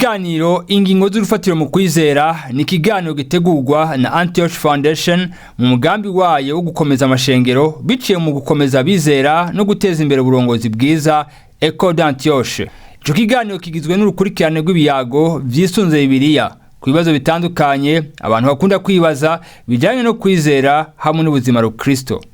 Ikiganiro Ingingo z'urufatiro mu kwizera ni ikiganiro gitegurwa na Antioch Foundation mu mugambi wayo wo gukomeza amashengero biciye mu gukomeza abizera no guteza imbere uburongozi bwiza, Ecole d'Antioche. Ico kiganiro kigizwe n'urukurikirane rw'ibiyago vyisunze Bibiliya ku bibazo bitandukanye abantu bakunda kwibaza bijanye no kwizera hamwe n'ubuzima rukristo.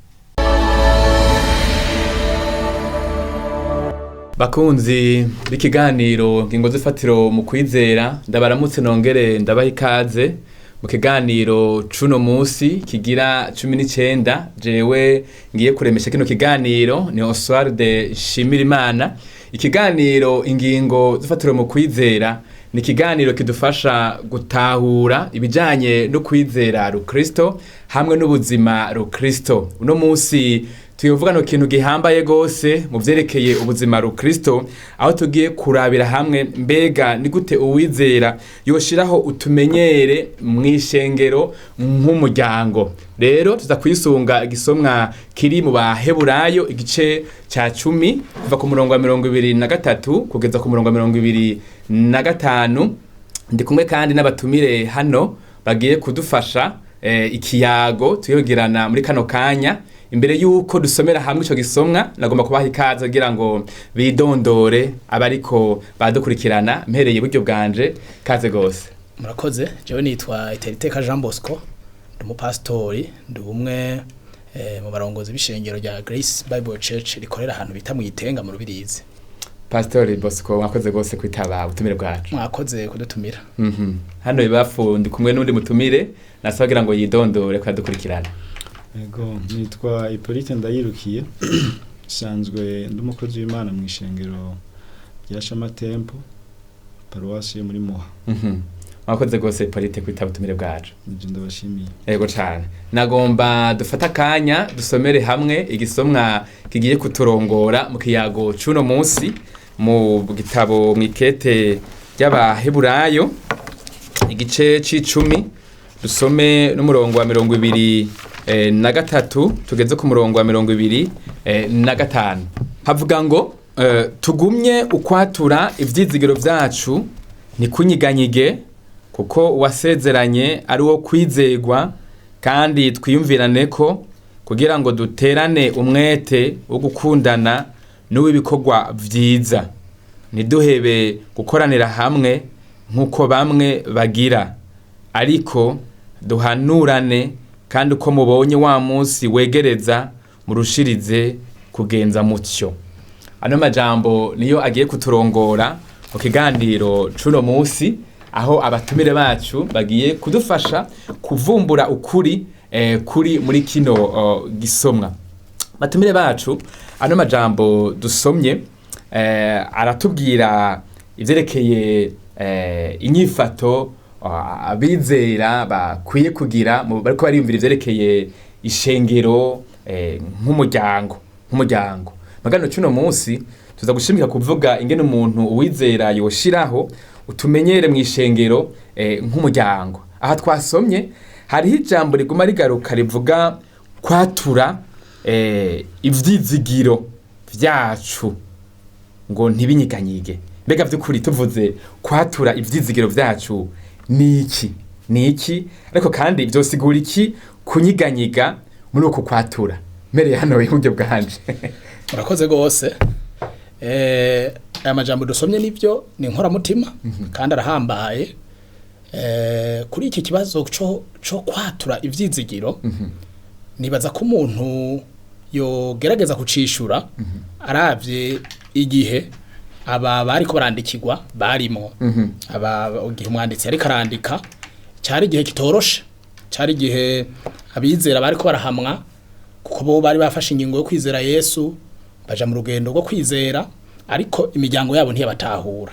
Bakunzi b'ikiganiro Ngingo z'ifatiro mu kwizera, ndabaramutse nongere ndabaha ikaze mu kiganiro cuno musi kigira 19. Jewe ngiye kuremesha kino kiganiro ni Oswald Nshimirimana. Ikiganiro Ingingo z'ifatiro mu kwizera ni ikiganiro kidufasha gutahura ibijanye no kwizera rukristo hamwe n'ubuzima rukristo. Uno musi tuyovuga no kintu gihambaye gose mu vyerekeye ubuzima rukristo, aho tugiye kurabira hamwe mbega ni gute uwizera yoshiraho utumenyere mw'ishengero nk'umuryango. Rero tuza kwisunga igisomwa kiri mu Baheburayo igice ca 10, kuva ku murongo wa 23 kugeza ku murongo wa 25. Ndi kumwe kandi n'abatumire hano bagiye kudufasha ikiyago tuyogirana muri kano kanya. Imbere yuko dusomera hamwe ico gisomwa, nagomba kubaha ikaze kugira ngo bidondore abariko badukurikirana. Mpereye iburyo bwanje, kaze gose. Murakoze. Jewe nitwa Iteriteka Jean Bosco, ndi umupasitori, ndi umwe mu barongozi b'ishengero rya Grace Bible Church rikorera ahantu bita mu Itenga mu Rubirizi. Pastori Bosco, mwakoze gose kwitaba ubutumire bwacu. Mwakoze kudutumira. Hano ibafu ndi kumwe n'undi mutumire, nasaba kugira ngo yidondore ko adukurikirana. Ego, nitwa Hippolyte Ndayirukiye, nsanzwe ndi umukozi w'Imana mu ishengero rya Shama Temple, paruwasi yo muri Muha. Mwakoze gose Hippolyte kwitaba ubutumire bwacu. Nivyo, ndabashimiye. Yego cane. Nagomba dufate akanya dusomere hamwe igisomwa kigiye kuturongora mu kiyago c'uno munsi, mu gitabo mw'ikete ry'Abaheburayo igice c'icumi, dusome n'umurongo wa 23 tugeze ku murongo wa 25. Havuga ngo tugumye ukwatura ivyizigiro vyacu ntikunyiganyige, kuko uwasezeranye ari wo kwizegwa, kandi twiyumvirane ko kugira ngo duterane umwete wo gukundana n'uw'ibikorwa vyiza, ntiduhebe gukoranira hamwe nk'uko bamwe bagira, ariko duhanurane, kandi uko mubonye wa munsi wegereza murushirize kugenza mutyo. Ano majambo niyo agiye kuturongora mu kiganiro c'uno munsi, aho abatumire bacu bagiye kudufasha kuvumbura ukuri kuri muri kino gisomwa. Batumire bacu, ano majambo dusomye aratubwira ivyerekeye inyifato abizera bakwiye kugira bariko bariyumvira ivyerekeye ishengero nk'umuryango. Magano cuno munsi tuza gushimika kuvuga ingene umuntu uwizera yoshiraho utumenyere mu ishengero nk'umuryango. Aha twasomye hariho ijambo riguma rigaruka rivuga kwatura ivyizigiro vyacu ngo ntibinyiganyige. Mbega vy'ukuri tuvuze kwatura ivyizigiro vyacu ni iki? Ni iki? Ariko kandi vyosigura iki kunyiganyiga muri uku kwatura? Mpereye hano iburyo bwanje. Murakoze gose. Aya majambo dusomye nivyo ni inkoramutima kandi arahambaye. Kuri iki kibazo co kwatura ivyizigiro, nibaza ko umuntu yogerageza kucishura aravye igihe aba bariko barandikirwa barimo. Aba igihe umwanditsi yariko arandika cari igihe kitoroshe, cari igihe abizera bariko barahamwa, kuko bo bari bafashe ingingo yo kwizera Yesu, baja mu rugendo rwo kwizera, ariko imiryango yabo ntiyabatahura.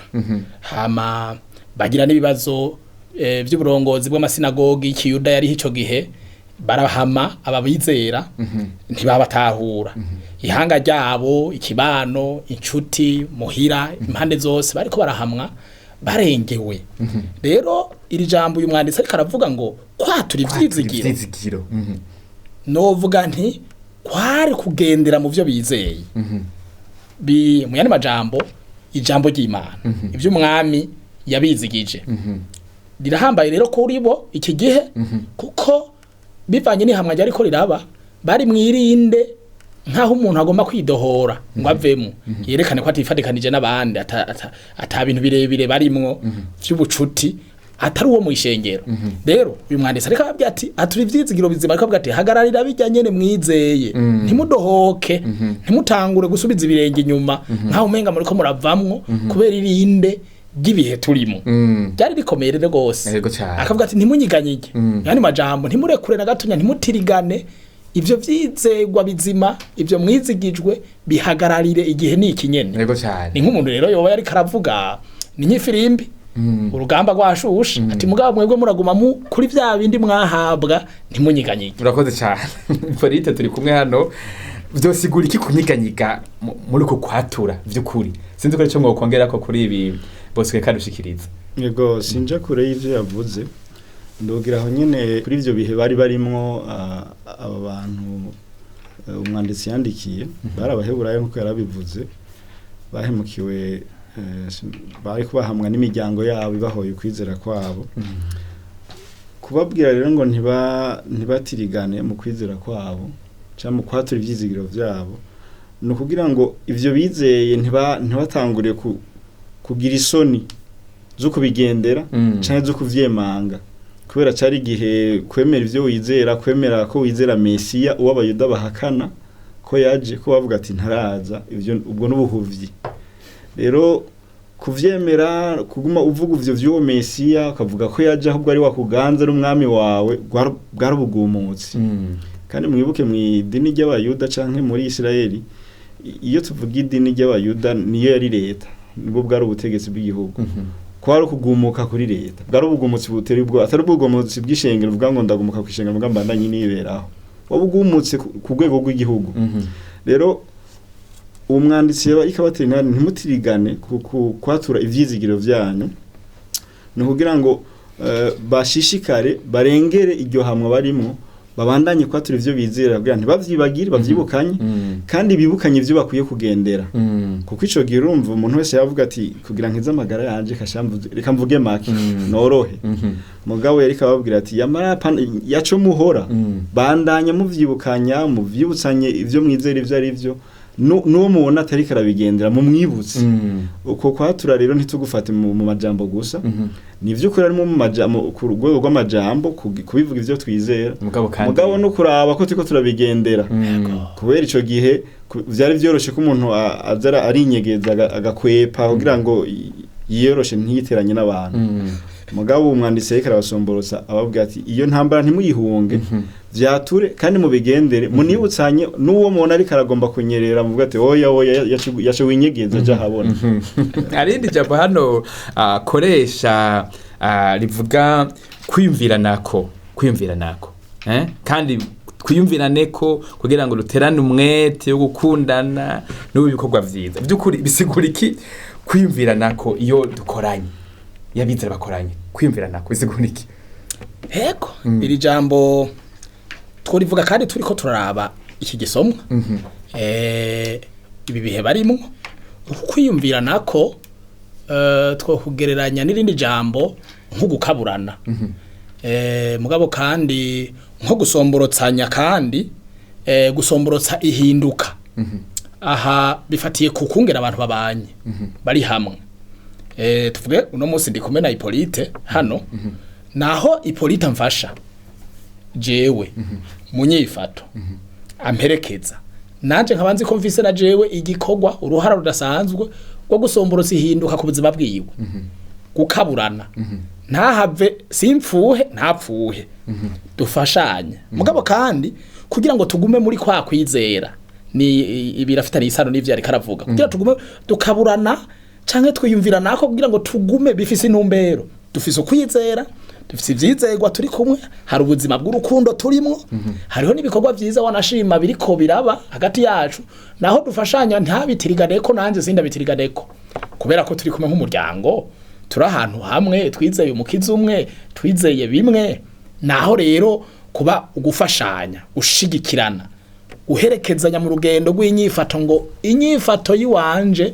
Hama bagira n'ibibazo vy'uburongozi bw'amasinagogi y'ikiyuda yariho ico gihe, barahama ababizera ntibabatahura. Ihanga ryabo, ikibano, inshuti, muhira, impande zose bariko barahamwa barengewe. Rero iri jambo uyu mwanditsi ariko aravuga ngo kwatura ivyizigiro, Ivyizigiro. Novuga nti kwari kugendera mu vyo bizeye. Mu yandi majambo, ijambo ry'Imana, ivyo umwami Yabizigije. Rirahambaye rero kuri bo iki gihe, kuko bivanye n'ihamwa ryari ko riraba, bari mwirinde nk'aho umuntu agomba kwidohora ngo avemo, yerekane ko atifatikanije n'abandi, ata bintu birebire barimwo vy'ubucuti, atari uwo mu ishengero. Rero uyu mwanditsi ariko ababwira ati atura ivyizigiro bizima, ariko avuga ati hagararira bijya nyene mwizeye, ntimudohoke, ntimutangure gusubiza ibirenge inyuma nk'aho umenga muriko muravamwo kubera irinde ry'ibihe turimo. Byari rikomeye rero rwose. Yego cane. Akavuga ati ntimunyiganyige, yani majambo, ntimurekure na gatonya, ntimutirigane ivyo vyizegwa bizima, ivyo mwizigijwe bihagararire igihe ni iki nyene. Yego cyane. Ni nk'umuntu rero yoba yariko aravuga, ni nk'ifirimbi, urugamba rwashushe, ati mugabo mwebwe muraguma mu kuri vya bindi mwahabwa, ntimunyiganyige. Urakoze cyane. Polite, turi kumwe hano, vyosigura iki kunyiganyiga muri uku kwatura vy'ukuri? Sinzi ko arico mwokongera ko kuri ibi bose karushikiriza. Yego, sinja kure y'ivyo yavuze, ndogira aho nyene kuri ivyo bihe bari barimwo. Aba bantu umwanditsi yandikiye bari Abaheburayo, nk'uko yarabivuze, bahemukiwe, bari kubahamwa n'imiryango yabo ibahoye ukwizera kwabo. Kubabwira rero ngo ntibatirigane mu kwizera kwabo cyangwa mu kwatura ivyizigiro vyabo, ni ukugira ngo ivyo bizeye ntibatangure kugira isoni zo kubigendera canke zo kuvyemanga, kubera cari igihe kwemera ivyo wizera, kwemera ko wizera Mesiya uwo Abayuda bahakana ko yaje, ko bavuga ati ntaraza, ivyo ubwo n'ubuhuvyi. Rero kuvyemera, kuguma uvuga ivyo vy'uwo Mesiya, ukavuga ko yaje ahubwo ari wakuganza n'umwami wawe, bwari ubugumutsi. Kandi mwibuke mu idini ry'Abayuda canke muri Isirayeli, iyo tuvuga idini ry'Abayuda niyo yari leta, nibwo bwari ubutegetsi bw'igihugu. Kwari ukugumuka kuri leta, bwari ubugumutsi butera ubwo, atari ubugumutsi bw'ishengero uvuga ngo ndagumuka ku ishengero mvuga mbandanye niberaho, wabugumutse ku rwego rw'igihugu. Rero uwo mwanditsi yaba ariko abatera inama, ntimutirigane kwatura ivyizigiro vyanyu, ni ukugira ngo bashishikare barengere iryo hamwe barimwo, babandanye kwatura ivyo bizera kugira ntibavyibagire, bavyibukanye, kandi bibukanye ivyo bakwiye kugendera. Kuko ico gihe urumva umuntu wese yavuga ati kugira nkize amagara yanje kashamvuze reka mvuge make, norohe. Mugabo yariko ababwira ati yamara yaco muhora bandanya muvyibukanya, muvyibutsanye ivyo mwizera ivyo ari vyo, n'uwo mubona atariko arabigendera mumwibutse. Uko kwatura rero ntitugufate mu majambo gusa. Ni vy'ukuri harimo mu majambo, ku rwego rw'amajambo, kubivuga ivyo twizera, mugabo kandi mugabo no kuraba ko turiko turabigendera. Kubera ico gihe vyari vyoroshe ko umuntu aza arinyegeza, agakwepa kugira ngo yiyoroshe ntiyiteranye n'abantu. Mugabo umwanditsi yariko arabasomborotsa ababwira ati iyo ntambara ntimuyihunge, vyature kandi mubigendere, munibutsanye n'uwo mubona ariko aragomba kunyerera, muvuga ati oya oya, yace winyegeza aja ahabona. Hari irindi jambo hano akoresha, rivuga kwiyumviranako, kwiyumviranako, eh? Kandi twiyumviraneko kugira ngo duterane umwete wo gukundana n'ubu bikorwa vyiza. By'ukuri bisigura iki kwiyumviranako iyo dukoranye, iyo abizera bakoranye? Kwiyumviranako bisigura iki? Heko iri jambo tworivuga kandi turiko turaraba iki gisomwa, ibi bihe barimwo, ukwiyumvira nako twokugereranya n'irindi jambo nko gukaburana, mugabo kandi nko gusomborotsanya, kandi gusomborotsa ihinduka. Aha bifatiye ku kungera abantu babanye bari hamwe. Tuvuge uno munsi ndi kumwe na Hippolyte hano, naho Hippolyte amfasha jewe mu nyifato, amperekeza, nanje nkaba nzi ko mfise na jewe igikorwa, uruhara rudasanzwe rwo gusomborotsa ihinduka ku buzima bwiwe, gukaburana, ntahave simpfuhe ntapfuhe, dufashanye, mugabo kandi kugira ngo tugume muri kwa kwizera. Ni ibirafitanye isano n'ivyo yariko aravuga, kugira tugume dukaburana canke twiyumvira nako kugira ngo tugume bifise intumbero, dufise ukwizera, dufise ivyizerwa, turi kumwe, hari ubuzima bw'urukundo turimwo, hariho n'ibikorwa vyiza wanashima biriko biraba hagati yacu, naho dufashanya ntabitiriganeko nanje sindabitiriganeko, kubera ko turi kumwe nk'umuryango, turi ahantu hamwe, twizeye umukiza umwe, twizeye bimwe. Naho rero kuba ugufashanya, ushigikirana, uherekezanya mu rugendo rw'inyifato, ngo inyifato yiwanje.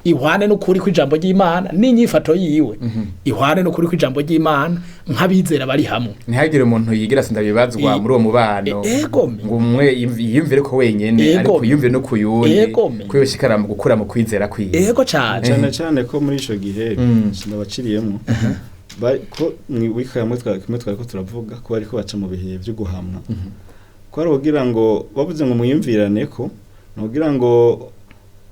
Ihwane n'ukuri kw'ijambo ry'Imana n'inyifato yiwe ihwane n'ukuri kw'ijambo ry'Imana nk'abizera bari hamwe. Ntihagire umuntu yigira sindabibazwa muri uwo mubano, Egome. ngo umwe yiyumvire ko wenyene, Egome. ariko yiyumvire no ku yundi, Egome. ko yoshikara mu gukura mu kwizera kwiwe. Ego cane. Cyane cyane ko muri ico gihe sindabaciriyemo ko mwika hamwe kimwe twariko turavuga ko bariko baca mu bihe byo guhamwa, ko ari kugira ngo bavuze ngo mwiyumvirane, ko ni kugira ngo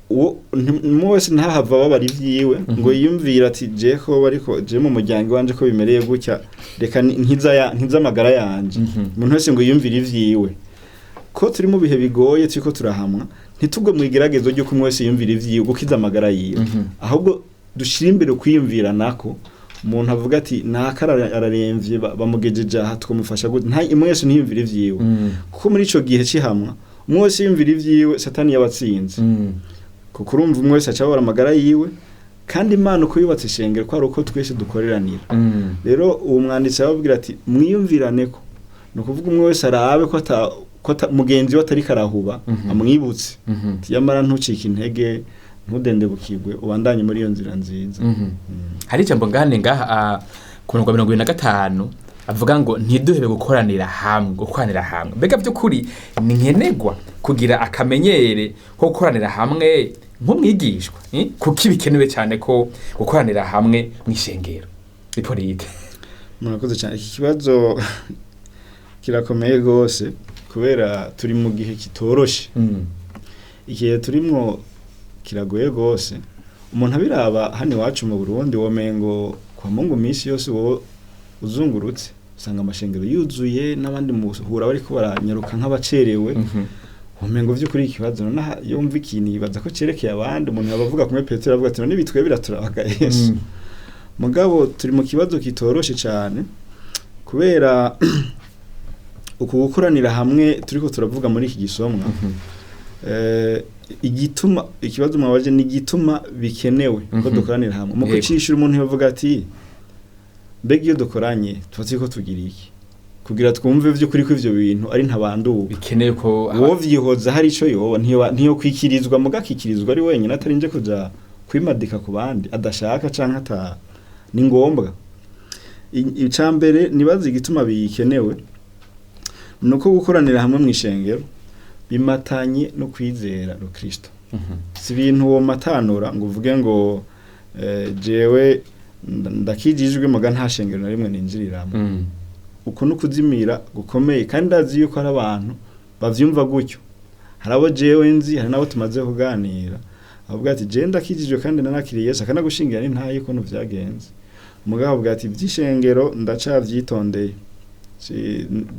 uwo umwe wese ntahava babara ivyiwe ngo yiyumvire ati je ko bariko je mu muryango wanje ko bimereye gutya, reka nkiza amagara yanje. Umuntu wese ngo yiyumvire ivyiwe, ko turi mu bihe bigoye, turiko turahamwa, ntitugwe mu igeragezo ry'uko umwe wese yiyumvira ivyiwe gukiza amagara yiwe, ahubwo dushira imbere kwiyumvira nako. Umuntu avuga ati naka araremvye, bamugejeje aha, twamufasha gute? Nta umwe wese ntiyumvira ivyiwe, kuko muri ico gihe cihamwa umwe wese yiyumvira ivyiwe, Satani yabatsinze, kuko urumva umwe wese acabora amagara yiwe. Kandi Imana uko yubatse ishengero ko ari uko twese dukoreranira. Rero uwo mwanditsi arababwira ati mwiyumvirane, ko ni ukuvuga umwe wese arabe ko mugenzi we atariko arahuba, amwibutse ati yamara ntucike intege, ntudendebukirwe, ubandanye muri iyo nzira nziza. Hari ijambo ngane ngaha ku murongo wa 75 avuga ngo ntiduhebe gukoranira hamwe, gukoranira hamwe. Mbega by'ukuri ni nkenerwa kugira akamenyere ko gukoranira hamwe nk'umwigishwa, eh? Kuko ibikenewe cyane ko gukoranira hamwe mu ishengero Ipolite? Murakoze cyane. Iki kibazo kirakomeye rwose kubera turi mu gihe kitoroshe. Igihe turimwo kiragoye rwose. Umuntu abiraba hano iwacu mu Burundi, womengo kwa Mungu minsi yose wowe uzungurutse usanga amashengero yuzuye n'abandi muhura bariko baranyaruka nk'abacerewe. Womengo vy'ukuri ikibazo nonaha iyo wumva ikintu yibaza ko cerekeye abandi. Umuntu yabavuga kumwe Petero avuga ati none bitwe biraturabaga Yesu. Mugabo turi mu kibazo kitoroshe cyane kubera uku gukoranira hamwe turiko turavuga muri iki gisomwa. Igituma ikibazo mwabaje ni igituma bikenewe ko dukoranira hamwe. Mu kucishura, umuntu yavuga ati mbega iyo dukoranye tuba turiko tugira iki kugira twumve vy'ukuri ko ivyo bintu ari ntabanduka? Bikenewe ko uwo vyihoza hari ico yoba ntiyo kwikirizwa, mugakikirizwa ari wenyine atarinje kuja kwimadika ku bandi adashaka canke ata ni ngombwa. Icambere nibaza igituma bikenewe ni uko gukoranira hamwe mu ishengero bimatanye no kwizera Rukristo. Si ibintu womatanura ngo uvuge ngo jewe ndakijijwe muga nta shengero na rimwe ninjiriramo. Uko ni ukuzimira gukomeye, kandi ndazi yuko hari abantu bavyumva gutyo. Hari abo jewe nzi, hari n'abo tumaze kuganira avuga ati jewe ndakijijwe kandi nanakiriye Yesu akanagushingira n'intaye ukuntu vyagenze, mugabo avuga ati ivy'ishengero ndacavyitondeye,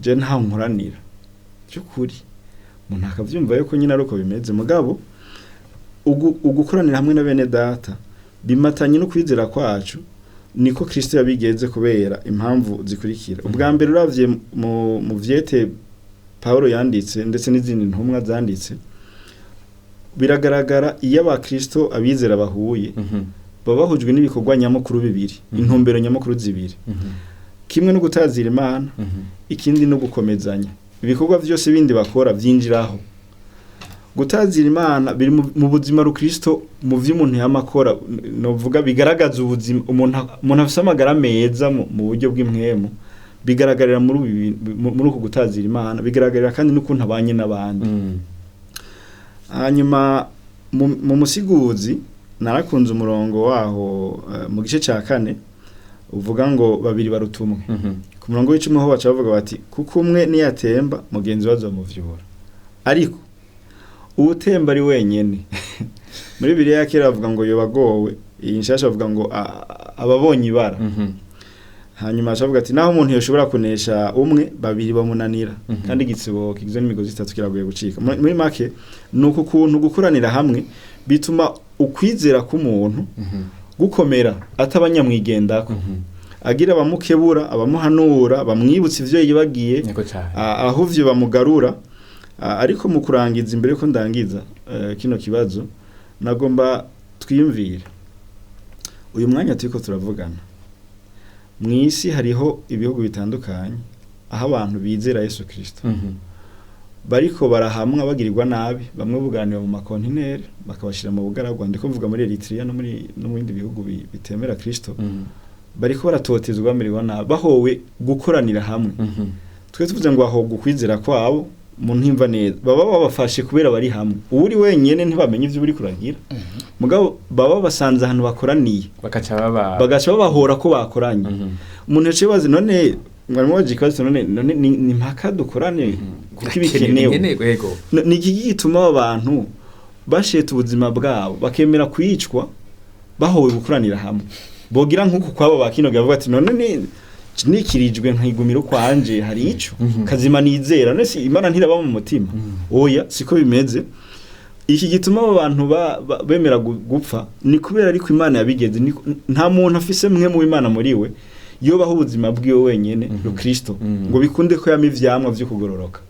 je ntaho nkoranira by'ukuri. Umuntu akavyumva yuko nyine ari uko bimeze. Mugabo ugukoranira hamwe na bene data bimatanye no kwizera kwacu, niko Kristo yabigeze, kubera impamvu zikurikira. Ubwa mbere, uravye mu vyete Paulo yanditse ndetse n'izindi ntumwa zanditse, biragaragara iyo abakristo abizera bahuye, baba bahujwe n'ibikorwa nyamukuru bibiri, intumbero nyamukuru zibiri. Kimwe no gutazira Imana, ikindi no gukomezanya. Ibikorwa byose bindi bakora byinjiraho. Gutazira Imana biri mu buzima rukristo, mu vy'umuntu yamakora, novuga bigaragaza ubuzima umuntu afise amagara meza mu buryo bw'impwemu, bigaragarira muri muri uku gutazira Imana, bigaragarira kandi n'ukuntu abanye n'abandi. Hanyuma mu musiguzi narakunze umurongo waho mu gice ca 4 uvuga ngo babiri baruta umwe. Ku murongo w'10 ho baca bavuga bati kuko umwe niyatemba mugenzi we azomuvyura, ariko uwutemba ari wenyene, muri Bibiliya ya kera bavuga ngo yobagowe, iyi nshasha bavuga ngo ababonye ibara. Hanyuma baca bavuga ati naho umuntu yoshobora kunesha umwe, babiri bamunanira, kandi igitsibo kigizwe n'imigozi itatu kiragoye gucika. Muri make ni uku kuntu gukoranira hamwe bituma ukwizera k'umuntu gukomera, atabanyamwigendako, agira abamukebura, abamuhanura, bamwibutsa ivyo yibagiye, Niko cyane. Aho ivyo bamugarura. Ariko mu kurangiza, imbere ko ndangiza kino kibazo, nagomba twiyumvire uyu mwanya turiko turavugana. Mu isi hariho ibihugu bitandukanye aho abantu bizera Yesu Kristo. Bariko barahamwa bagirirwa nabi, bamwe buganira mu makontineri bakabashira mu bugaragwa, ndiko mvuga muri Eritrea no muri no mu bindi bihugu bitemera Kristo. Bariko baratotezwa, bamererwa nabi, bahowe gukoranira hamwe. Twe tuvuze ngo ahobwa ukwizera kwabo mu ntimva neza, baba babafashe kubera bari hamwe. Uri wenyene ntibamenye ivyo uri kuragira, mugabo baba basanze ahantu bakoraniye, bakaca baba bagaca babahora ko bakoranye. Umuntu yaciye bazi none mwarimu waje ikibazo, none ni mpaka dukorane kuko ibikenewe. Nkenerwa, yego. Ni iki gituma aba bantu basheta ubuzima bwabo bakemera kwicwa bahowe gukoranira hamwe? Bogira nk'uku kwabo bakinoga bavuga ati none ni nikirijwe nkigumira ukwanje, hari ico kazima nizera, none si Imana ntiraba mu mutima? Oya, siko bimeze. Iki gituma abo bantu bemera gupfa ni kubera ariko Imana yabigeze. Nta muntu afise mwe mu Imana muri we yobaho ubuzima bwiwe wenyene rukristo ngo bikunde ko yama ivyamwa vyo kugororoka.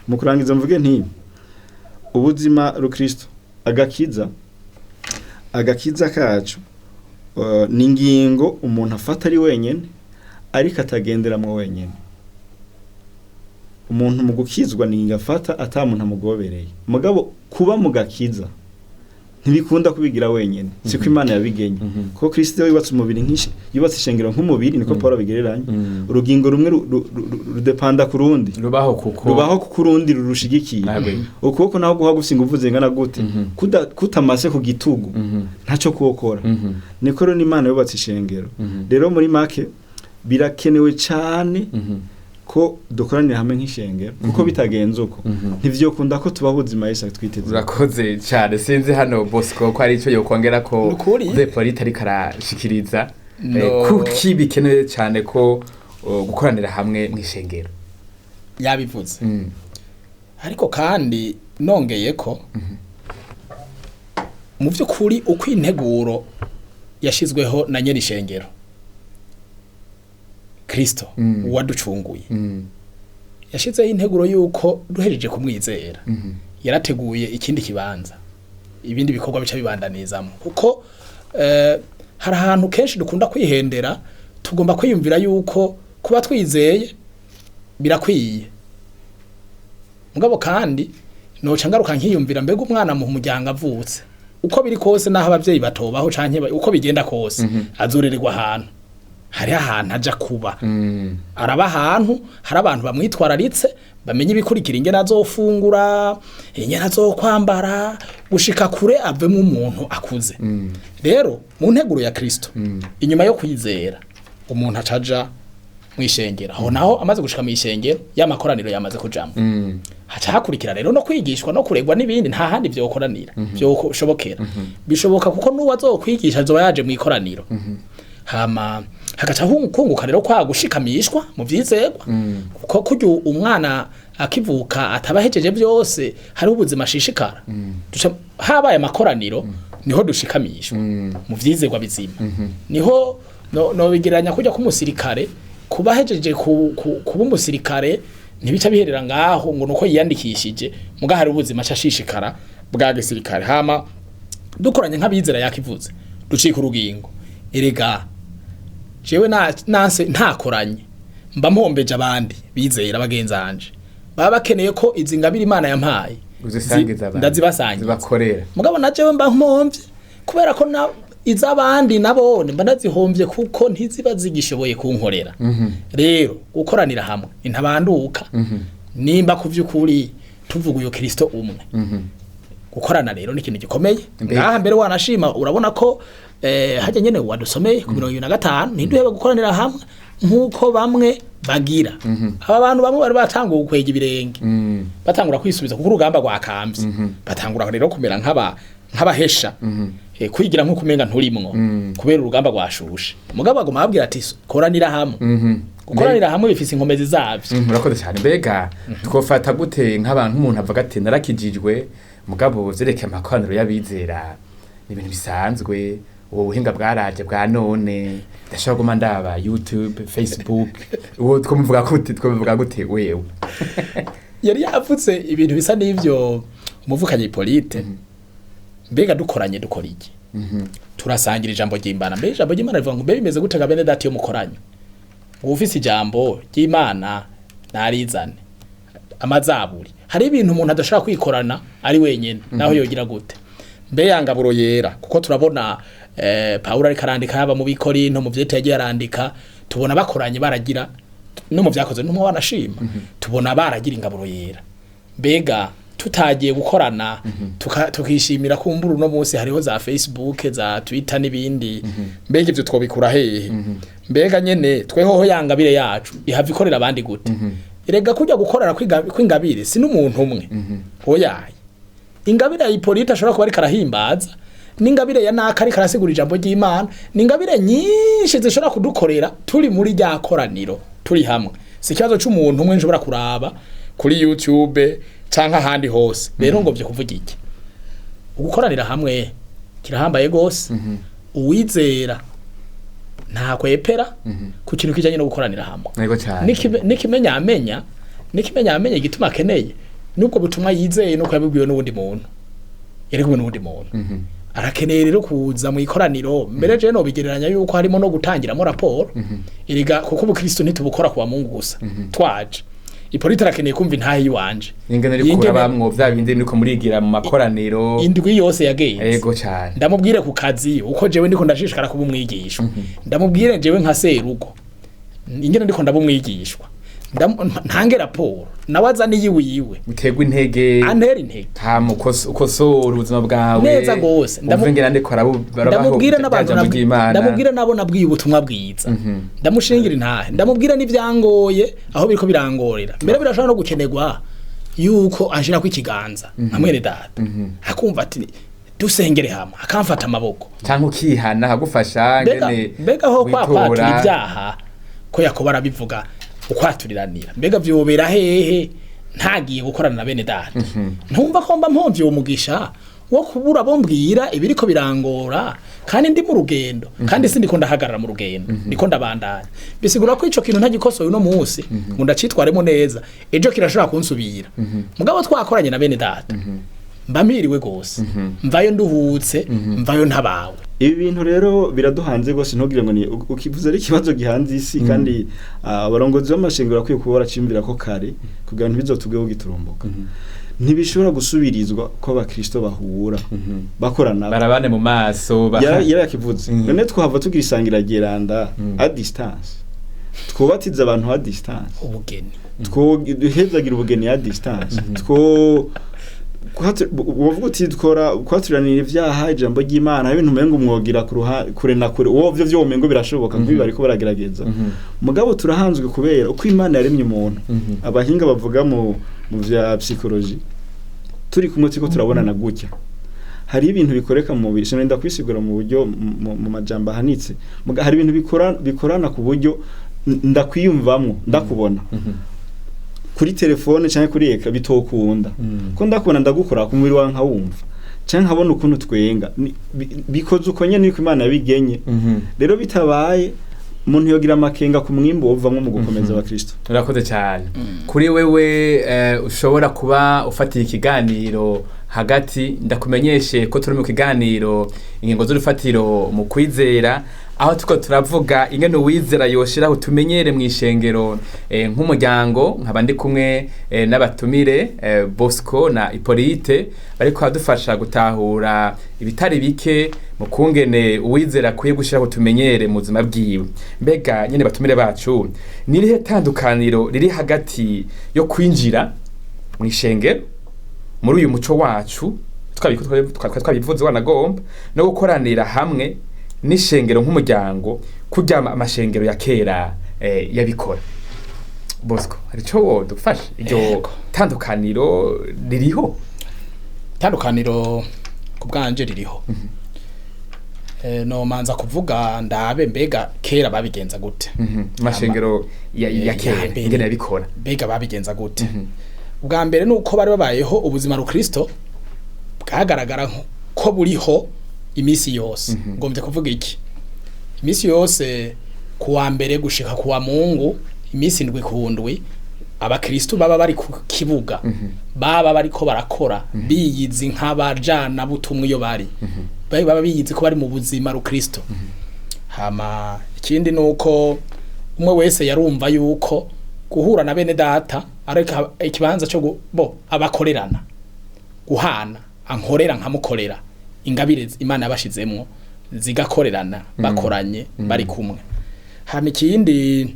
Mu kurangiza mvuge nti ubuzima rukristo, agakiza kacu ni ingingo umuntu afata ari wenyene ariko atagenderamwo wenyene. Umuntu mu gukizwa ni ingingo afata ata muntu amugobereye, mugabo kuba mu gakiza ntibikunda kubigira wenyene, siko Imana yabigenye. Kuko Kristo yubatse umubiri nk'ishi, yubatse ishengero nk'umubiri, niko Paul abigereranya. Urugingo rumwe rudepanda ku rundi. Rubaho kuko Rubaho kuko urundi rurushigikiye. Ntabwo. Ukuboko naho guha gusinga uvuze ngana gute, kutamase ku gitugu, ntacyo kuwukora. Niko rero n'Imana yubatse ishengero. Rero muri make birakenewe cyane ko dukoranira hamwe nk'ishengero, kuko bitagenze uko ntivyokunda ko tubaho ubuzima Yesu twiteze. Urakoze cyane. Sinzi hano Bosco ko ari icyo yokongera ko Nukuri. de Polite ariko arashikiriza. No. Kuki bikenewe cyane ko gukoranira hamwe mu ishengero? Yabivuze. Ariko kandi nongeye ko mu by'ukuri uko integuro yashyizweho na nyiri ishengero Kristo waducunguye, yashyizeho integuro y'uko duhereje kumwizera yarateguye ikindi kibanza ibindi bikorwa bica bibandanizamo, kuko hari ahantu kenshi dukunda kwihendera, tugomba kwiyumvira yuko kuba twizeye birakwiye. Mugabo kandi noca ngaruka nkiyumvira, mbega umwana mu muryango avutse, uko biri kose naho abavyeyi batobaho canke uko bigenda kose, azorererwa ahantu, hariho ahantu aja kuba. Araba ahantu hari abantu bamwitwararitse, bamenye ibikurikira, ingene azofungura, ingene azokwambara, gushika kure avemo umuntu akuze. Rero mu nteguro ya Kristo, inyuma yo kwizera umuntu acaja mu ishengero. Aho naho amaze gushika mu ishengero, y'amakoraniro yamaze kujamo, haca hakurikira rero no kwigishwa no kuregwa n'ibindi. Nta handi vyokoranira vyoshobokera, bishoboka kuko n'uwo azokwigisha azoba yaje mu ikoraniro. Hama hagaca kunguka rero kwa gushikamishwa mu vyizegwa, kuko kurya umwana akivuka ataba ahejeje byose, hariho ubuzima ashishikara. Duca habaye amakoraniro niho dushikamishwa mu vyizegwa bizima. Niho no bigereranya kujya k'umusirikare kuba ahejeje kuba umusirikare, ntibica biherera ngaho ngo nuko yiyandikishije, muga hari ubuzima aca ashishikara bwa gisirikare. Hama dukoranye nk'abizera, yakivuze, ducika urugingo. Erega jewe nanse ntakoranye mba mpombeje abandi bizera bagenzanje baba bakeneye ko izi ngabire Imana yampaye Uzisangiza abandi. Ndazibasangiza. Zibakorera. Mugabo na jewe mba mpomvye kubera ko na iz'abandi nabone mba ndazihombye, kuko ntiziba zigishoboye kunkorera. Rero gukoranira hamwe intabanduka nimba ku vy'ukuri tuvuga uyu Kristo umwe, gukorana rero ni ikintu gikomeye. Ngaha mbere wanashima urabona ko hajya nyene wadusomeye ku 75, ntiduhebe gukoranira hamwe nk'uko bamwe bagira. Aba bantu bamwe bari batanguye gukwega ibirenge, batangura kwisubiza kuko urugamba rwakambye, batangura rero kumera nk'abahesha, kwigira nk'uko umenga nturimwo kubera urugamba rwashushe. Mugabo aguma ababwira ati koranira hamwe. Gukoranira hamwe bifise inkomezi zavyo. Murakoze cyane. Mbega twofata gute nk'abantu umuntu avuga ati narakijijwe, mugabo vyerekeye amakoraniro y'abizera ni ibintu bisanzwe, ubu buhinga bwaraje bwa none, ndashobora guma ndaba YouTube, Facebook? Uwo twomuvuga gute wewe? Yari yavuze ibintu bisa n'ivyo umuvukanyi Hippolyte. Mbega dukoranye dukora iki? Turasangira ijambo ry'Imana. Mbega ijambo ry'Imana rivuga ngo mbe bimeze gute ga bene data iyo mukoranye? Uwufise ijambo ry'Imana narizane. Amazaburi, hari ibintu umuntu adashobora kwikorana ari wenyine, naho yogira gute. Mbe ya ngaburo yera, kuko turabona Pawulo ariko arandika, yaba mu Bikorinto, mu vyete yagiye arandika, tubona bakoranye baragira, no mu Vyakoze n'umwe wanashima, tubona baragira ingaburo yera. Mbega tutagiye gukorana, tukishimira kumbura uno munsi hariho za Facebook, za Twitter n'ibindi, mbega ivyo twobikura hehe? Mbega nyene twehoho yangabire yacu ihava ikorera abandi gute? Erega kujya gukorera kw'ingabire si n'umuntu umwe, oyaye. Ingabire ya Hippolyte ashobora kuba ariko arahimbaza, n'ingabire ya naka ariko arasigura ijambo ry'Imana, n'ingabire nyinshi zishobora kudukorera turi muri rya koraniro, turi hamwe. Si ikibazo c'umuntu umwe nshobora kuraba kuri YouTube canke ahandi hose. Rero ngo vyo kuvuga iki, ugukoranira hamwe kirahambaye gose. Uwizera ntakwepera ku kintu kijanye no gukoranira hamwe. Yego cyane. N'ikimenyamenya igituma akeneye nubwo butumwa yizeye nuko yabibwiwe n'uwundi muntu, yari kumwe n'uwundi muntu. Arakeneye rero kuza mu ikoraniro. Mbere je no bigereranya yuko harimo no gutangiramo raporo erega, kuko ubukristo ntitubukora kuwa Mungu gusa. Twaje, Ipolite arakeneye kumva intahe yiwanje. Ingene uri kurabamwo vya bindi niko murigira mu makoraniro. Indwi yose yagenze. Yego cyane. Ndamubwire ku kazi uko jewe ndiko ndashishikara kuba umwigishwa, ndamubwire jewe nka serugo ingene ndiko ndaba umwigishwa, ntange raporo, nawe azane iyiwiwe. Uterwa intege. Antera intege. Hama ukosora ubuzima bwawe. Neza gose. Umve ngene ndiko barabaho. Ndamubwira n'abantu rya jambo ry'Imana. Ndamubwira nabo nabwiye ubutumwa bwiza, ndamushingira intahe, ndamubwira n'ivyangoye aho biriko birangorera. Mbere birashobora no gukenerwa yuko anshirako ikiganza nka mwene data, akumva ati dusengere hamwe, akamfata amaboko. Canke ukihana akagufasha. Mbega ngene mbega aho kwa witora. kwatura ibyaha ko Yakobo arabivuga, ukwaturiranira, mbega vyobera hehe ntagiye gukorana na bene data? Ntumva ko mba mpomvye uwo mugisha wo kubura bo mbwira ibiriko birangora, kandi ndi mu rugendo, kandi sindiko ndahagarara mu rugendo, ndiko ndabandanya. Bisigura ko ico kintu ntagikosoye uno munsi ngo ndacitwaremo neza, ejo kirashobora kunsubira. Mugabo twakoranye na bene data, mba mpiriwe gose, mvayo nduhutse, mvayo ntabawe. Ibi bintu rero biraduhanze rwose, ntugire ngo ni ukivuze ari ikibazo gihanze isi, kandi abarongozi b'amashengero bakwiye kuba baracimbira ko kare kugira ngo ntibizotubweho giturumbuka. Ntibishobora gusubirizwa ko abakristo bahura bakorana, barabane mu maso yarakivuze. None twahava tugira isangira geranda à distance, twubatiza abantu à distance, ubugeni, duhezagira ubugeni à distance, two wovuga uti dukora kwaturanira ivyaha, ijambo ry'Imana, ibintu umengo umwogira ku kure na kure, uwo vyo vyo umengo birashoboka nk'ibi bariko baragerageza. Mugabo turahanzwe kubera uko Imana yaremye umuntu. Abahinga bavuga mu vya psychologie, turi kumwe turiko turabonana gutya, hari ibintu bikoreka mu mubiri, sinenda kwisigura mu buryo mu majambo ahanitse. Hari ibintu bikorana ku buryo ndakwiyumvamwo ndakubona kuri telefone canke kuri eka bitokunda, ko ndakubona ndagukora ku mubiri wawe nkawumva, canke nkabona ukuntu twenga. Bikoze uko nyene niko Imana yabigenye. Rero bitabaye, umuntu yogira amakenga ku mwimbu wovamwo mu gukomeza abakristo. Urakoze cyane. Kuri wewe ushobora kuba ufatiye ikiganiro hagati, ndakumenyeshe ko turi mu kiganiro Ingingo z'urufatiro mu Kwizera, aho tuko turavuga ingene uwizera yoshiraho tumenyere mu ishengero nk'umuryango. Nkaba ndi kumwe n'abatumire Bosco na Hippolyte, bariko badufasha gutahura ibitari bike mu kungene uwizera akwiye gushiraho tumenyere mu buzima bwiwe. Mbega nyene batumire bacu, ni irihe tandukaniro riri hagati yo kwinjira mu ishengero muri uyu muco wacu twabivuze wanagomba, no gukoranira hamwe n'ishengero nk'umuryango kurya amashengero ya kera yabikora? Bosco, hari ico wodufasha? Iryo Yego. tandukaniro ririho? Itandukaniro ku bwanje ririho. Nomanza kuvuga ndabe mbega kera babigenza gute. Amashengero ya kera mbere. ingene yabikora. Mbega babigenza gute? Ubwa mbere nuko bari babayeho ubuzima rukristo bwagaragara ko buriho iminsi yose. Ngombye kuvuga iki? Iminsi yose kuwa mbere gushika kuwa Mungu, iminsi 7 ku 7, abakristo baba bari ku kibuga, baba bariko barakora, biyizi nk'abajana butumwa iyo bari. Baba biyizi ko bari mu buzima rukristo. Hama ikindi nuko umwe wese yarumva yuko guhura na bene data Ariko ikibanza cyo bo abakorerana guhana, ankorera nkamukorera, ingabire Imana yabashizemwo zigakorerana, bakoranye bari kumwe. Hama ikindi,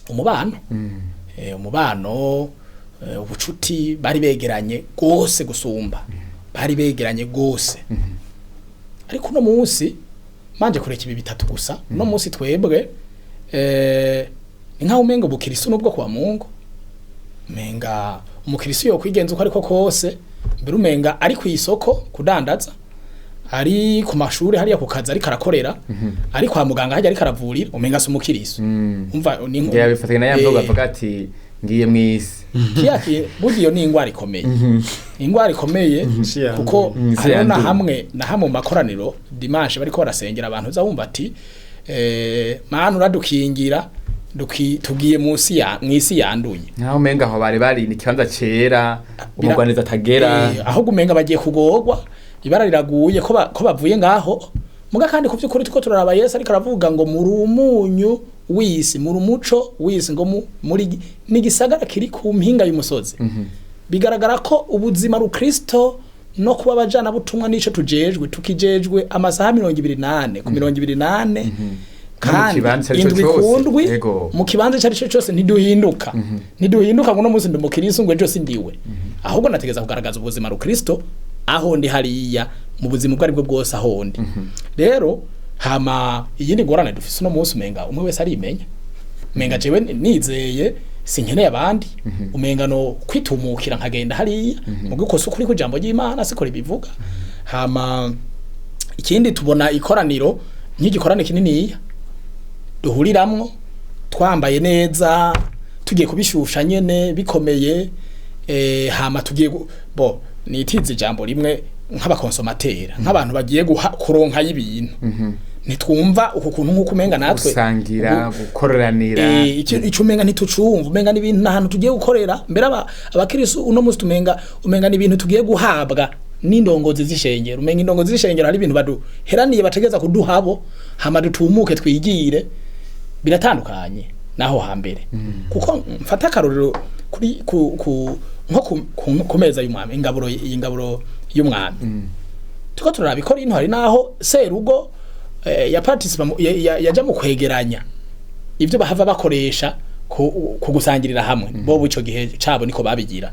umubano, umubano, ubucuti, bari begeranye gose gusumba, bari begeranye gose. Ariko uno munsi manje kureka ibi bitatu gusa, uno munsi twebwe ni nkaho umenga ubukirisu nubwo kwa Mungu, umenga umukirisu yo kwigenza uko ariko kose, mbere umenga ari ku isoko kudandaza, ari ku mashuri hariya ku kazi ariko arakorera, ari kwa muganga hajya ariko aravurira, umenga si umukirisu. Umva ni ngira bifatanya na ya mvugo avuga ati ngiye mw'isi. Kiya burya iyo ni ingwara ikomeye, ingwara ikomeye, Isi yanduye. kuko Isi hariho na yanduye. hamwe na hamwe mu makoraniro dimanche bariko barasengera, abantu uza wumva ati mana uradukingira, tugiye munsi ya mw'isi yanduye. Nkaho umenga aho bari bari ni ikibanza cera umugwaneza atagera. Ahubwo umenga bagiye kugorwa, ibara riraguye ko ko bavuye ngaho. Muga kandi ku by'ukuri tuko turaraba Yesu ariko aravuga ngo muri umunyu w'isi, muri umuco w'isi, ngo muri n'igisagara kiri ku mpinga y'umusozi. Bigaragara ko ubuzima rukristo no kuba abajana butumwa nico tujejwe, tukijejwe amasaha 24 ku 24, No mu kandi kibanza ico indwi cose. kundwi, Yego. mu kibanza icyo ari cyo cyose. Ntiduhinduka, ntiduhinduka ngo uno munsi ndi umukristo ngo ejo sindiwe. Ahubwo nategeza kugaragaza ubuzima rukristo aho ndi hariya, mu buzima ubwo aribwo bwose aho ndi. Rero hama iyindi ngorane dufise uno munsi, umenga umwe wese arimenya, umenga jewe nizeye sinkeneye abandi, umenga no kwitumukira nkagenda hariya mu gukosa ukuri ku jambo ry'Imana siko ribivuga. Hama ikindi, tubona ikoraniro nk'igikorane kininiya duhuriramwo twambaye neza, tugiye kubishusha nyene bikomeye, hama tugiye bo nitize ijambo rimwe nk'abakonsomatera, nk'abantu bagiye kuronka y'ibintu. Ntitwumva uku kuntu nk'uko umenga natwe gusangira, gukoranira. Ico umenga ntitucumva, umenga n'ibintu n'ahantu tugiye gukorera. Mbere abakirisu uno munsi tumenga umenga n'ibintu tugiye guhabwa n'indongozi z'ishengero, umenga indongozi z'ishengero hari ibintu baduheraniye bategeza kuduhabo, hama dutumuke twigire. Biratandukanye naho hambere, kuko mfata akarorero kuri ku nko ku meza y'umwami, ingaburo, iyi ngaburo y'umwami, tuko turaraba ikora ino, hari naho serugo ya participa yaja mu kwegeranya ibyo bahava bakoresha ku gusangirira hamwe. Bo ico gihe cabo niko babigira,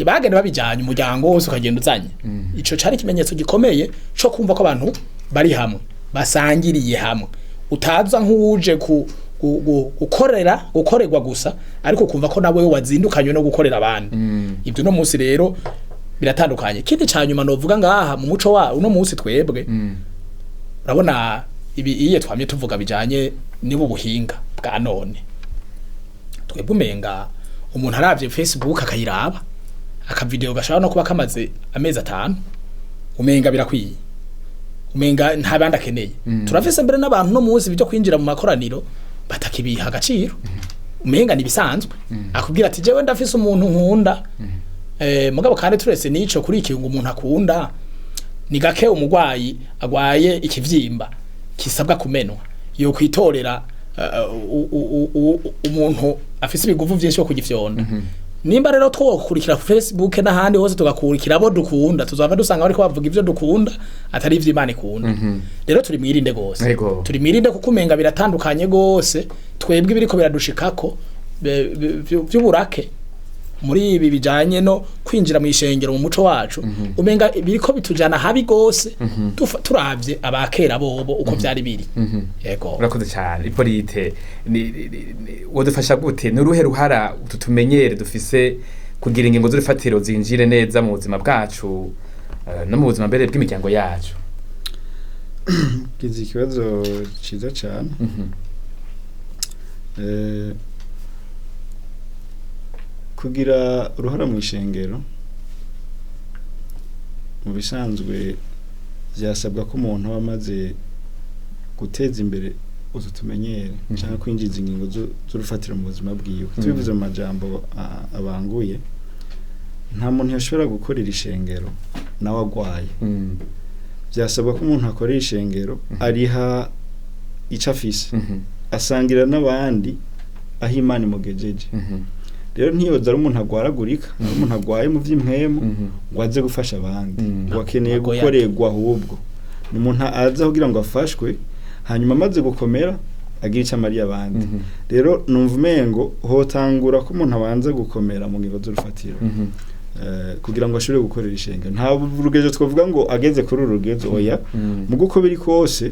bagenda babijanye, umuryango wose ukagenda uzanye. Ico cari ikimenyetso gikomeye co kumva ko abantu bari hamwe, basangiriye hamwe, utaza nk'uje ku gukorera, gukorerwa gusa, ariko kumva ko nawe wazindukanywe no gukorera abandi. Ibyo no munsi rero biratandukanye. Ikindi ca nyuma novuga ngaha, mu muco wa uno munsi twebwe, urabona ibi iye twamye tuvuga bijanye nibo buhinga bwa none, twebwe umenga umuntu aravye Facebook akayiraba akavideo gashobora no kuba kamaze amezi 5, umenga birakwiye, umenga nta bandi akeneye. Turafise mbere n'abantu no munsi byo kwinjira mu makoraniro batakibiha agaciro, umenga nibisanzwe. Akubwira ati jewe ndafise umuntu nkunda. Mugabo kandi turese nico kuri iki ngo umuntu akunda, ni gake umugwayi agwaye ikivyimba kisabwa kumenwa yo kwitorera umuntu afise ibiguvu vyinshi yo kugifyonda. Nimba rero twokurikira Facebook n'ahandi hose, tugakurikira abo dukunda, tuzava dusanga bariko bavuga ivyo dukunda atari ivyo Imana ikunda. Rero turi mwirinde gose, turi mwirinde, kuko umenga biratandukanye gose. Twebwe ibiriko biradushikako vy'uburake muri ibi bijanye no kwinjira mu ishengero mu muco wacu, umenga biriko bitujana habi gose, turavye abakera bobo uko vyari biri. Yego. Urakoze cyane Ipolite. Wodufasha gute? Ni uruhe ruhara utu tumenyere dufise kugira ingingo z'urufatiro zinjire neza mu buzima bwacu, no mu buzima mbere bw'imiryango yacu? Kizi ikibazo ciza cyane. Kugira uruhara mu ishengero mu bisanzwe byasabwa ko umuntu aba amaze guteza imbere utu tumenyere cyangwa kwinjiza ingingo z'urufatiro mu buzima bwiwe. Tubivuze mu majambo abanguye, nta muntu yashobora gukorera ishengero nawe agwaye. Byasabwa ko umuntu akorera ishengero ariha ico afise, asangira n'abandi aho Imana imugejeje. Rero ntiyoza ari umuntu agwaragurika, ari umuntu agwaye mu vy'impwemu ngo aze gufasha abandi, ngo akeneye Agoyane. gukorerwa, ahubwo ni umuntu aza kugira ngo afashwe, hanyuma amaze gukomera agira icyo amariye abandi. Rero numva umengo hotangura ko umuntu abanza gukomera mu ngingo z'urufatiro kugira ngo ashobore gukorera ishengero. Nta rugezo twavuga ngo ageze kuri uru rugezo, oya. Mu uko biri kose,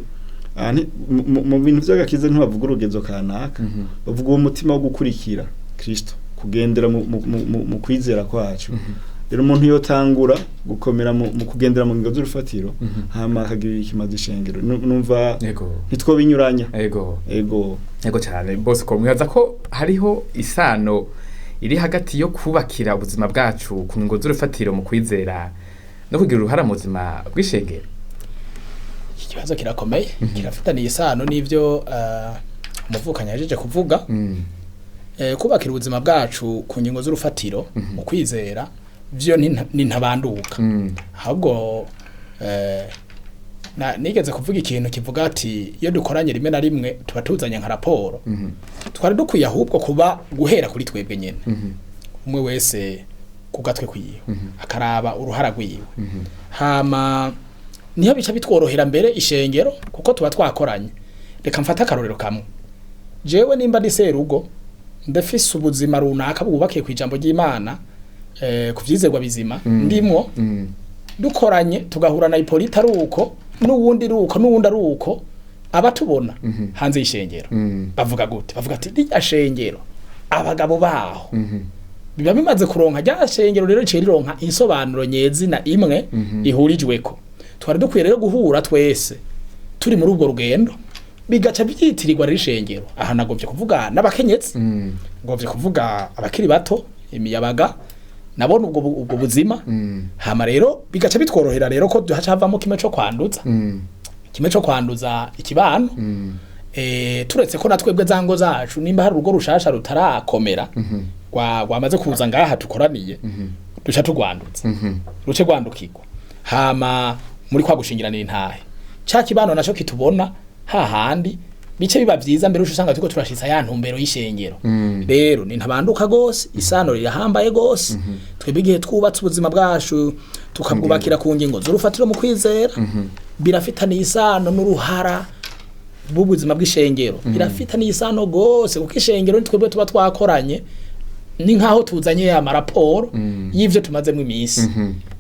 mu bintu by'agakiza ntibavuga urugezo kanaka, bavuga uwo mutima wo gukurikira Kristo, kugendera mu kwizera kwacu. Rero umuntu yotangura gukomera mu kugendera mu ngingo z'urufatiro, hama akagirira ikimazi ishengero. Numva ntitwobinyuranya. Ego. Ego cyane, Bosco. Mwibaza ko hariho isano iri hagati yo kubakira ubuzima bwacu ku ngingo z'urufatiro mu kwizera no kugira uruhara mu buzima bw'ishengero? Iki kibazo kirakomeye, kirafitaniye isano n'ivyo umuvukanyi yajeje kuvuga. Kubakira ubuzima bwacu ku ngingo z'urufatiro mu kwizera vyo ni ntabanduka. Ahubwo nigeze kuvuga ikintu kivuga ati iyo dukoranye rimwe na rimwe tuba tuzanye nka raporo. Twari dukwiye ahubwo kuba guhera kuri twebwe nyene, umwe wese ku gatwe kwiwe akaraba uruhara rwiwe, hama niho bica bitworohera mbere ishengero kuko tuba twakoranye. Reka mfate akarorero kamwe: jewe nimba ndi serugo, ndafise ubuzima runaka bwubakiye ku ijambo ry'Imana, ku vyizerwa bizima ndimwo, dukoranye tugahura na Hippolyte ari uko, n'uwundi ari uko, n'uwundi ari uko, abatubona hanze y'ishengero bavuga gute? Bavuga ati rirya shengero abagabo baho biba bimaze kuronka rya shengero. Rero riciye rironka insobanuro nyezina imwe ihurijweko. Twari dukwiye rero guhura twese turi muri ubwo rugendo, bigaca byitirirwa rero ishengero. Aha nagomvye kuvuga n'abakenyezi, ngomvye kuvuga abakiri bato, imiyabaga nabona ubwo buzima. Hama rero bigaca bitworohera rero ko haca havamo kimwe co kwanduza, kimwe co kwanduza ikibano. Turetse ko natwebwe za ngo zacu, nimba hari urugo rushasha rutarakomera rwamaze kuza ngaha tukoraniye, duca tugwanduza, ruce rwandukirwa. Hama muri kwa gushingiranira intahe, ca kibano naco kitubona hahandi bice biba vyiza mbere, usanga turiko turashitsa ya ntumbero y'ishengero. Rero ni ntabanduka gose, isano rirahambaye gose. Twebwe igihe twubatse ubuzima bwacu tukabwubakira ku ngingo z'urufatiro mu kwizera, birafitaniye isano n'uruhara bw'ubuzima bw'ishengero, birafitaniye isano gose, kuko ishengero ni twebwe tuba twakoranye, ni nkaho tuzanye ya maraporo y'ivyo tumazemo iminsi.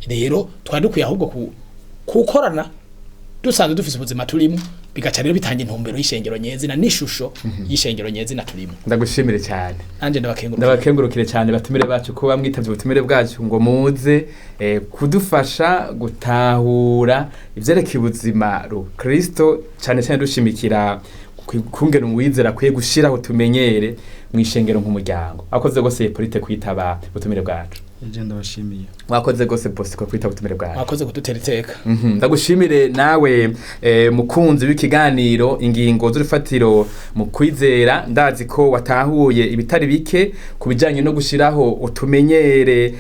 Rero twari dukwiye ahubwo kukorana dusanzwe dufise ubuzima turimo, bigaca rero bitanga intumbero y'ishengero nyezina n'ishusho y'ishengero nyezina turimo. Ndagushimire cyane. Nanje ndabakengurukira. Ndabakengurukire cyane batumire bacu ko bamwitavye ubutumire bwacu ngo muze kudufasha gutahura ivyerekeye ubuzima rukristo, cyane cyane dushimikira kungena uwizera akwiye gushiraho tumenyere mu ishengero nk'umuryango. Wakoze gose Hippolyte kwitaba ubutumire bwacu. Eje ndabashimiye. Wakoze gose Bosco kwitaba ubutumire bwacu. Mwakoze kudutera iteka. Ndagushimire nawe mukunzi w'ikiganiro ingingo z'urufatiro mu kwizera. Ndazi ko watahuye ibitari bike ku bijyanye no gushyiraho utumenyere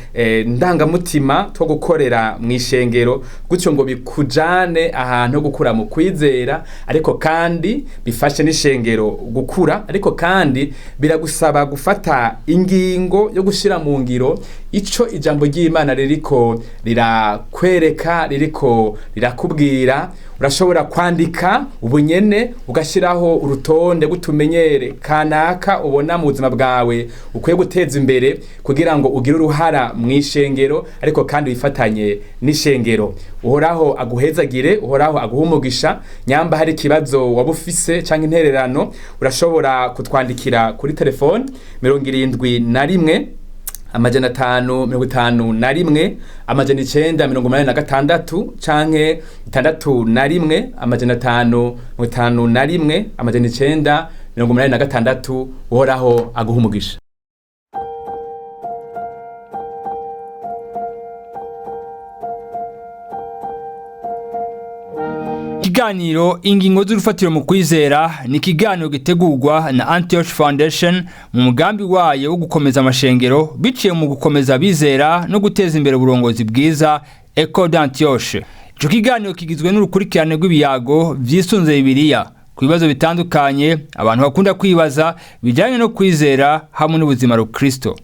ndangamutima two gukorera mu ishengero, gutyo ngo bikujane ahantu ho gukura mu kwizera, ariko kandi bifashe n'ishengero gukura. Ariko kandi biragusaba gufata ingingo yo gushyira mu ngiro ico ijambo ry'Imana ririko rirakwereka, ririko rirakubwira. Urashobora kwandika ubunyene ugashyiraho urutonde rw'utumenyere kanaka ubona mu buzima bwawe ukwiye guteza imbere kugira ngo ugire uruhara mu ishengero, ariko kandi wifatanye n'ishengero. Uhoraho aguhezagire, Uhoraho aguhe umugisha. Nyamba hari ikibazo waba ufise canke intererano, urashobora kutwandikira kuri telefone 71 551 986 canke 61 551 986. Uhoraho aguha umugisha. Ikiganiro ingingo z'urufatiro mu kwizera ni ikiganiro gitegurwa na Antioch Foundation mu mugambi wayo wo gukomeza amashengero biciye mu gukomeza abizera no guteza imbere uburongozi bwiza, Ecole d'Antioche. Ico kiganiro kigizwe n'urukurikirane rw'ibiyago vyisunze Bibiliya ku bibazo bitandukanye abantu bakunda kwibaza bijyanye no kwizera hamwe n'ubuzima rukristo.